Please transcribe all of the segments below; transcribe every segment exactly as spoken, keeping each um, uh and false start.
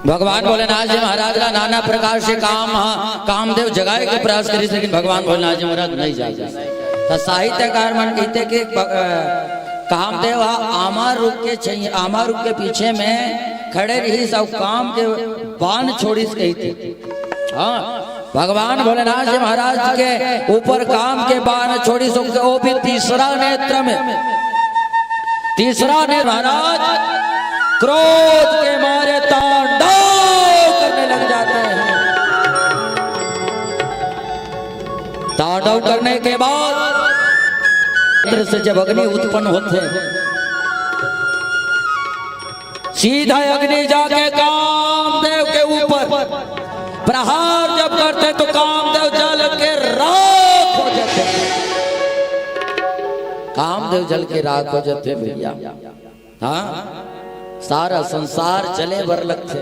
भगवान भोलेनाथ जी महाराज ला नाना प्रकार से काम, हाँ, कामदेव जगाए के प्रयास करिस, लेकिन भगवान भोलेनाथ जी महाराज नहीं जागे। त साहित्यकार मन कहिथे कि ब-, अ, कामदेव हा आमा रुख के छैया, आमा रुख के पीछे में खड़े रहिस अउ काम के बाण छोड़िस कहिथे। हाँ, भगवान भोलेनाथ जी महाराज के ऊपर काम के बाण छोड़िस, ओ भी तीसरा नेत्र में। तीसरा ने महाराज क्रोध के मारे तांडव करने लग जाते हैं। तांडव करने के बाद इंद्र से जब अग्नि उत्पन्न होते हैं, सीधा अग्नि जाके कामदेव के ऊपर प्रहार जब करते तो कामदेव जल के राख हो जाते। कामदेव जल के राख हो जाते भैया। हाँ, सारा संसार जले बर लगथे।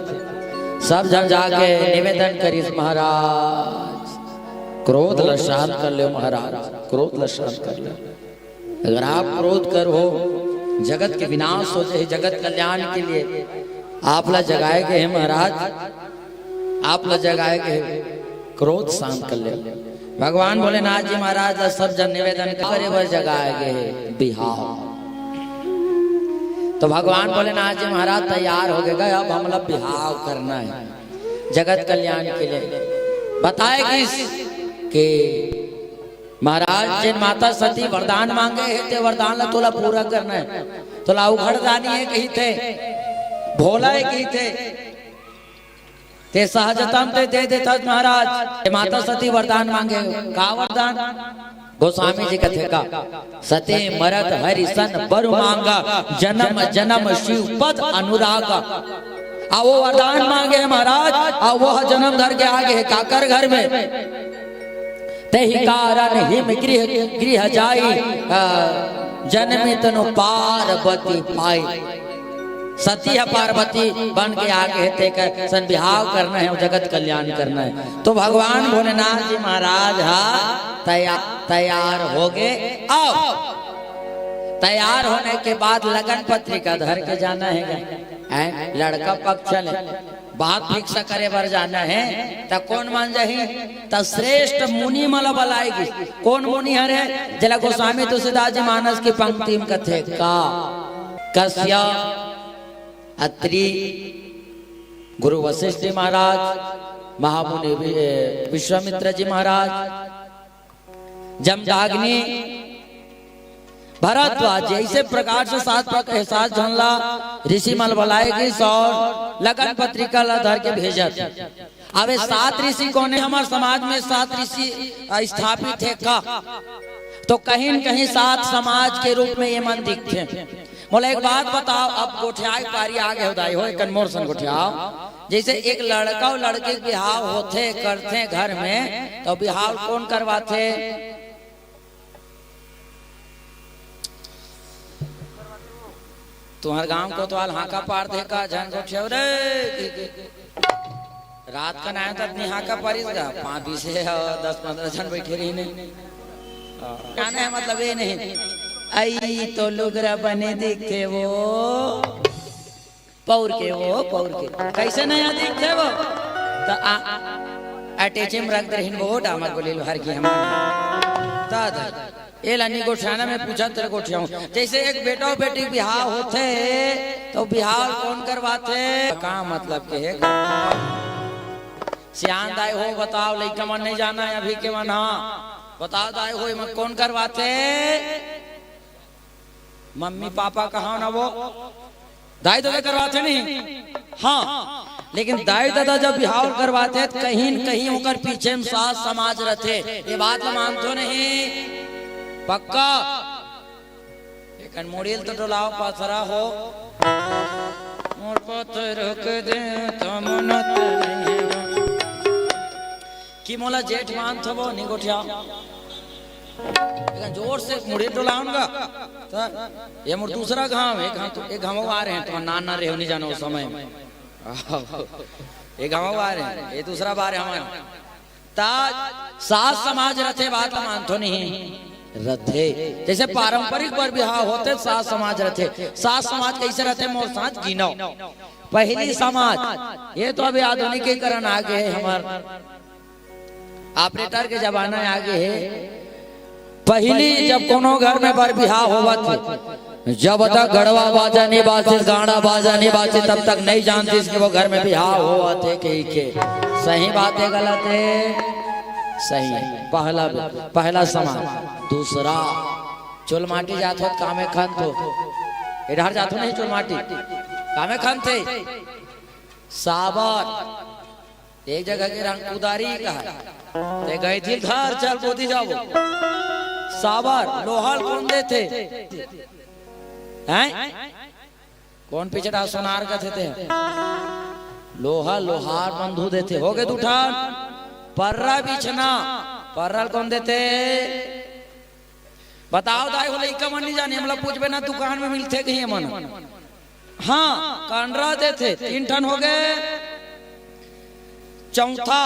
सब झन जाके निवेदन करिस, महाराज, क्रोध ल शांत कर ले महाराज, क्रोध ल शांत कर ले। अगर आप क्रोध करहू, जगत के विनाश हो जाही, जगत कल्याण के लिए आप ला जगाए गे हे महाराज, आप ला जगाए गे हे, क्रोध शांत कर ले। भगवान भोलेनाथ जी महाराज ला सब झन निवेदन करे बर जगाए गे हे, बिहाव। तो भगवान भोलेनाथ जी महाराज तैयार हो गे, अब हमला बिहाव करना हे जगत कल्याण के लिए। बताए गिस कि महाराज, जेन माता सती वरदान मांगे हे, ते वरदान ला तोला पूरा करना हे। तोला उघड़दानी हे कहिथे, भोला हे कहिथे, ते सहजतम ते दे देथस महाराज। ये माता सती वरदान मांगे, का वरदान? गोस्वामी जी कथे का, सती मरत हरि सन बर मांगा, जन्म जन्म शिव पद अनुरागा। आ वो वरदान मांगे हे महाराज, आ वो जन्म धर के आ गे हे काकर घर में। तेहि कारण हिम गृह, गृह जाई, आ, जनमी तनु पार्वती पाई। सती ह पार्वती बन के आ गे हे, तेकर सन बिहाव करना हे, जगत कल्याण करना हे। तो भगवान भोलेनाथ जी महाराज हा तैयार, तैयार हो गे। अब तैयार होने के बाद लगन पत्रिका धर के जाना हे गा। हैं? लड़का पक्ष ले बात fix करे बर जाना हे, त कोन मन जाही? त श्रेष्ठ मुनि मन ला बलाए गिस। कोन मुनि हरे? जेला गोस्वामी तुलसीदास जी मानस की पंक्ति में कथे का, कश्यप, अत्रि, गुरु वशिष्ठ जी महाराज, महामुनि वि-, विश्वामित्र जी महाराज, जमदाग्नि, भरद्वाज, जैसे प्रकार से सात प्रक-, सात झन ला ऋषि मन बलाए गिस अउ लगन पत्रिका ला धर के भेजत। अब ये सात ऋषि कोन हे? हमर समाज में सात ऋषि, अ, स्थापित हे का? तो कहीं न कहीं सात समाज के रूप में ये मन दिखथे। मोला एक बात बताओ, अब गोठियाए पारी आ गे हो दाई हो, एकन मोर सन गोठियाओ। जैसे एक लड़का अउ लड़की के बिहाव होथे, करथे घर में, तो बिहाव कोन करवाथे? तुम्हर गांव कोतवाल हांका पार दे का, झन गोठियाओ रे, कि, कि। रात कन आए त अतनी हांका परिस गा, पांच बीस हे, दस पंद्रह झन बैठे रहिन हे। जाने हे मतलब ये नहीं, अई तो लुगरा बने दिखथे वो, पौर के वो, पौर के। कैसे नया दिखथे वो? त आ, अटैची में रख दे रहिन वो, डामा गोली लोहार की हम। त ए ला नी गोठियाना, मैं पूछा तेरे गोठियाऊं। जैसे एक बेटा अउ बेटी के बिहाव होथे, तो बिहाव कोन करवाथे? का मतलब के हे? सियान दाई हो, बताओ, लइका मन नहीं जाना हे अभी के मन, हाँ। बताओ दाई हो, एमा कोन करवाथे? मम्मी पापा कहा ना वो? दाई ददा करवाथे नहीं? हाँ, लेकिन दाई ददा जब बिहाव करवाथे त कहीं न कहीं ओकर पीछे में सात समाज रथे। ये बात ला मानथो नहीं? पक्का? एकन मुड़ी ल तो डोलाओ, पाथरा हो। मोर पत्थर के दे तमनत नहीं। कि मोला जेठ मानथो वो, नी गोठियाओ। एकन जोर से मुड़ी डोलाओ न गा। त ये मोर दूसरा घांव हे, एक घांव तो, एक घांव आ रहे हैं, तुम्हारा नाना रहे हो, नहीं जानो उस समय में। ये घांव आ रहे हैं, ये दूसरा बार हे हमारा। त सात समाज रथे, बात ला मानथो नहीं रथे। जैसे पारंपरिक बर बिहाव होथे, सात समाज रथे। सात समाज कैसे रथे, मोर साथ गिनव। पहिली समाज, ये तो अभी आधुनिकीकरण आ गे हे, हमर ऑपरेटर के जमाना आ गे हे। पहिली जब कोनो घर में बर बिहाव होवत हे, जब तक गड़वा बाजा नहीं बाजिस, गाड़ा बाजा नहीं बाजिस, तब तक नहीं जानतिस कि वो घर में बिहाव होवत हे कहिके। सही बात हे, गलत हे? सही हे। पहला, पहला समाज। दूसरा, चोलमाटी जात हो, कामे खंत हो। ए डहर जात हो नहीं चोलमाटी? कामे खंत हे। साबर। एक जगह के रंग कुदारी कहा। ते गए थी घर, चल बोदी जाबो। साबर, लोहा ल कोन देथे? हैं? कोन पिछड़ा सोनार कथे ते? लोहा, लोहार बंधु देथे। हो गे दू ठन। पर्रा बिछना, पर्रा ल कोन देथे? बताओ दाई हो, लइका मन नहीं जाने, हमला पूछबे ना, दुकान में मिलथे कहीं मन। हाँ, कांडरा देथे, तीन ठन हो गे। चौथा,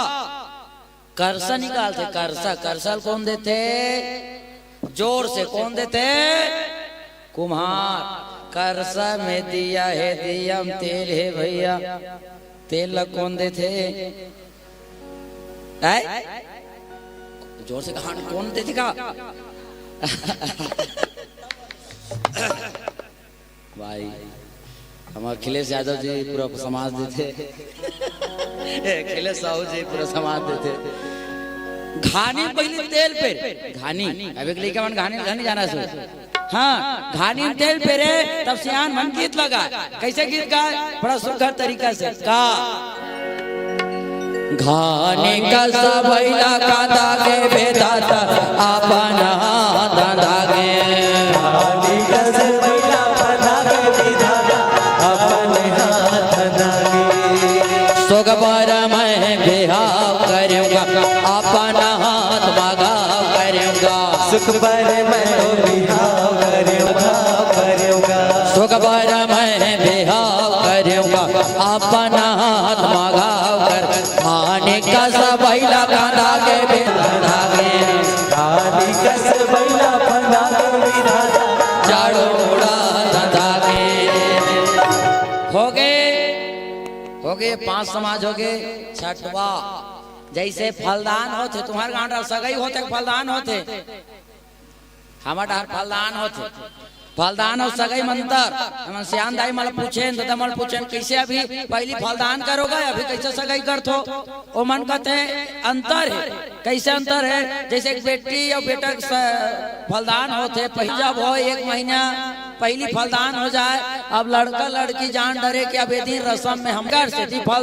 करसा निकालथे, करसा, करसा ल कोन देथे? जोर से कोन देथे? कुम्हार। करसा में दिया हे, दिया में तेल हे भैया, तेल ल कोन देथे? हैं? जोर से कहा, कोन देथे का? भाई, हमर अखिलेश यादव जी पूरा समाज देथे। ए, अखिलेश साहू जी पूरा समाज देथे। घानी पहिली तेल पेरे, घानी। अब एक लइका मन घानी, घानी जाना सु। हाँ, घानी में तेल पेरे, तब सियान मन गीत लगा। कैसे गीत गाए? बड़ा सुघर तरीका से। का? घानी कस बइला कांदा के विधाता, अपन हाथ धागे। घानी कस बइला कांदा के विधाता, अपन हाथ धागे। सुख बर मैं बिहाव करूंगा, अपन हाथ म घाव करूंगा। सुख बर मैं तो बिहाव करूंगा, घाव करूंगा। सुख बर मैं बिहाव करूंगा, अपन हाथ म घाव कर। घानी कस बइला कांदा के बिधाता धागे। घानी कस बइला कांदा के विधाता, झाड़ू उड़ा धागे। हो गे, हो गे, पांच समाज हो गे। छठवा, जैसे फलदान होथे, तुम्हर गांव डहर सगई होथे, फलदान होथे, हमर डहर फलदान होथे। फलदान अउ सगई म अंतर। हमन सियान दाई मन ल पूछेन, ददा मन ल पूछेन, "कैसे अभी पहिली फलदान करोगे, अभी कैसे सगई करथो?" ओ मन कथे, "अंतर हे।" कैसे अंतर हे? जैसे एक बेटी अउ बेटा के स-, फलदान होथे, पहिली जब हो एक महीना पहिली फलदान हो जाए, अब लड़का लड़की जान डरे कि अब ये दिन रसम में हम घर से जी फलदान